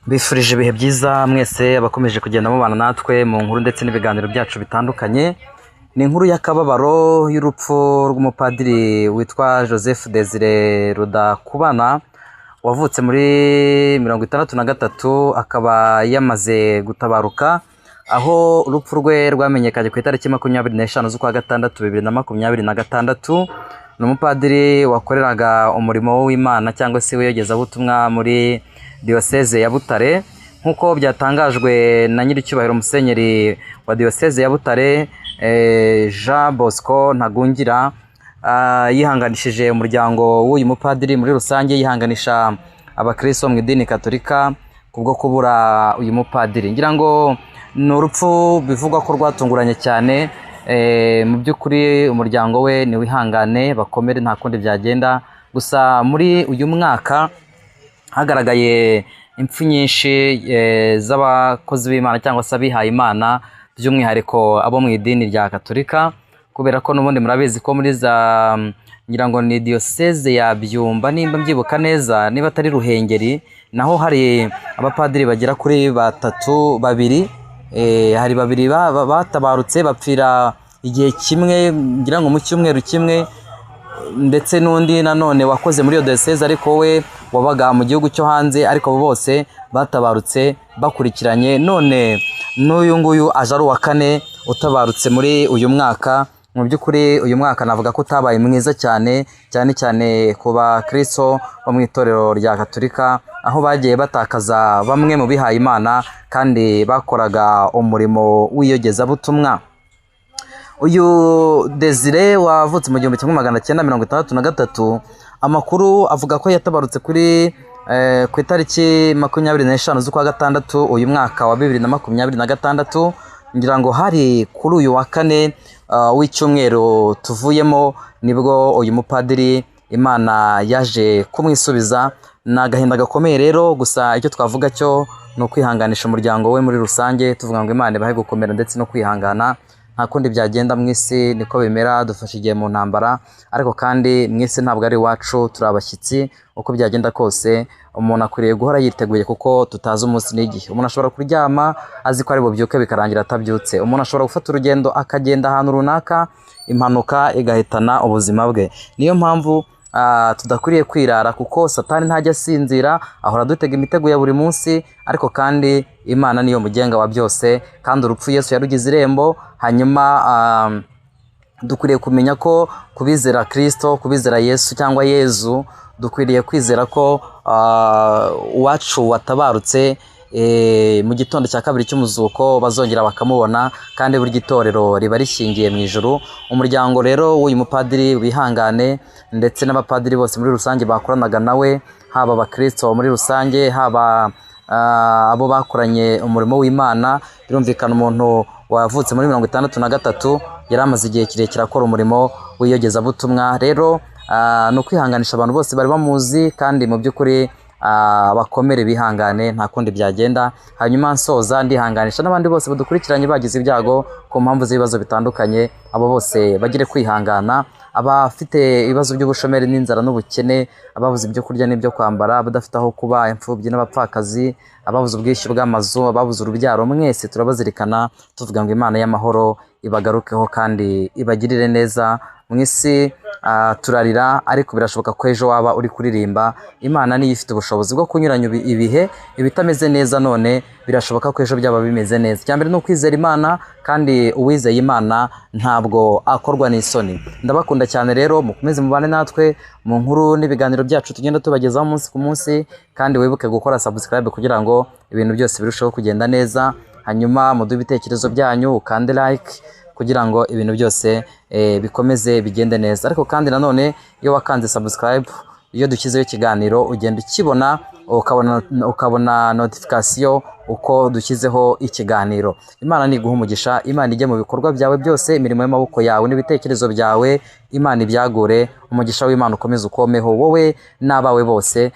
Mbifurije ibihe byiza mwese abakomeje kugenda mubana natwe mu nkuru ndetse n'ibiganiro byacu bitandukanye. Ni inkuru y'akababaro y'urupfu rw'umupadiri witwa Joseph Desire Rudakubana wavutse muri 63, akaba yamaze gutabaruka, aho urupfu rwe rwamenyekanye ku itariki 25 z'ukwa gatandatu 2026. Ni umupadiri wakoreraga umurimo w'Imana cyangwa se w'iyogezabutumwa muri diyoseze ya Butare, nk'uko byatangajwe na nyiricyubahiro Musenyeri wa diyoseze ya Butare, Jean Bosco Ntagungira. Yihanganishije umuryango w'uyu mupadiri muri rusange, yihanganisha abakristo mu idini Katolika kubwo kubura uyu mupadiri. Ngira ngo ni urupfu bivugwa ko rwatunguranye cyane. Mu by'ukuri umuryango we niwihangane, bakomere, nta kundi byagenda. Gusa muri uyu mwaka hagaragaye impfu nyinshi z'abakozi b'Imana cyangwa se abihaye Imana, by'umwihariko abo mu idini rya Katolika, kubera ko n'ubundi murabizi ko muri za, ngira ngo ni diyoseze ya Byumba nimba mbyibuka neza, niba atari Ruhengeri, naho hari abapadiri bagera kuri batatu, babiri, hari babiri batabarutse bapfira igihe kimwe, ngira ngo mu cyumweru kimwe, ndetse n'undi nanone wakoze muri iyo diyoseze ariko we wabaga mu gihugu cyo hanze, ariko abo bose batabarutse bakurikiranye. None n'uyu nguyu aje ari uwa kane utabarutse muri uyu mwaka. Mu by'ukuri uyu mwaka navuga ko utabaye mwiza cyane, cyane cyane ku bakristo bo mu itorero rya Katolika, aho bagiye batakaza bamwe mu bihaye Imana kandi bakoraga umurimo w'iyogezabutumwa. Uyu Desire wavutse mu 1963, amakuru avuga ko yatabarutse ku itariki 25 z'ukwa gatandatu uyu mwaka wa 2026. Ngira ngo hari kuri uyu wa kane w'icyumweru tuvuyemo, nibwo uyu mupadiri Imana yaje kumwisubiza. Ni agahinda gakomeye rero, gusa icyo twavuga cyo ni ukwihanganisha umuryango we muri rusange, tuvuga ngo Imana ibahe gukomera ndetse no kwihangana. Nta kundi byagenda mu isi, niko bimera, dufashe igihe mu ntambara, ariko kandi mu isi ntabwo ari iwacu, turi abashyitsi. Uko byagenda kose umuntu akwiriye guhora yiteguye, kuko tutazi umunsi n'igihe. Umuntu ashobora kuryama azi ko ari bubyuke bikarangira atabyutse. Umuntu ashobora gufata urugendo akagenda ahantu runaka, impanuka igahitana ubuzima bwe. Niyo mpamvu tudakwiriye kwirara, kuko Satani ntajya asinzira, ahora adutega imitego ya buri munsi. Ariko kandi Imana niyo mugenga wa byose, kandi urupfu Yesu yarugize irembo. Hanyuma dukwiriye kumenya ko kubizera Kristo, kubizera Yesu cyangwa Yezu, dukwiriye kwizera ko uwacu watabarutse, mu gitondo cya kabiri cy'umuzuko bazongera bakamubona, kandi burya itorero riba rishingiye mu ijuru. Umuryango rero w'uyu mupadiri wihangane, ndetse n'abapadiri bose muri rusange bakoranaga nawe, haba abakristo muri rusange, haba abo bakoranye umurimo w'Imana. Birumvikana umuntu wavutse muri 63 yari amaze igihe kirekire akora umurimo w'iyogezabutumwa. Rero ni ukwihanganisha abantu bose bari bamuzi, kandi mu by'ukuri bakomere, bihangane, nta kundi byagenda. Hanyuma nsoza ndihanganisha n'abandi bose badukurikiranye bagize ibyago ku mpamvu z'ibibazo bitandukanye, abo bose bagire kwihangana. Abafite ibibazo by'ubushomeri n'inzara n'ubukene, ababuze ibyo kurya n'ibyo kwambara, abadafite aho kuba, imfubyi n'abapfakazi, ababuze ubwishyu bw'amazu, ababuze urubyaro, mwese turabazirikana, tuvuga ngo Imana y'amahoro ibagarukeho kandi ibagirire neza. Mu isi turarira, ariko birashoboka ko ejo waba uri kuririmba. Imana niyo ifite ubushobozi bwo kunyuranya ibihe, ibitameze neza none birashoboka ko ejo byaba bimeze neza. Icya mbere ni ukwizera Imana, kandi uwizeye Imana ntabwo akorwa n'isoni. Ndabakunda cyane rero, mukomeze mubane natwe mu nkuru n'ibiganiro byacu tugenda tubagezaho umunsi ku munsi, kandi wibuke gukora subscribe kugira ngo ibintu byose birusheho kugenda neza. Hanyuma muduhe ibitekerezo byanyu, ukande like kugira ngo ibintu byose bikomeze bigende neza. Ariko kandi nanone iyo wakanze subscribe, iyo dushyizeho ikiganiro ugenda ukibona, ukabona notification uko dushyizeho ikiganiro. Imana niguha umugisha, Imana ijye mu bikorwa byawe byose, imirimo y'amaboko yawe n'ibitekerezo byawe, Imana ibyagure, umugisha w'Imana ukomeze ukomeho wowe n'abawe bose.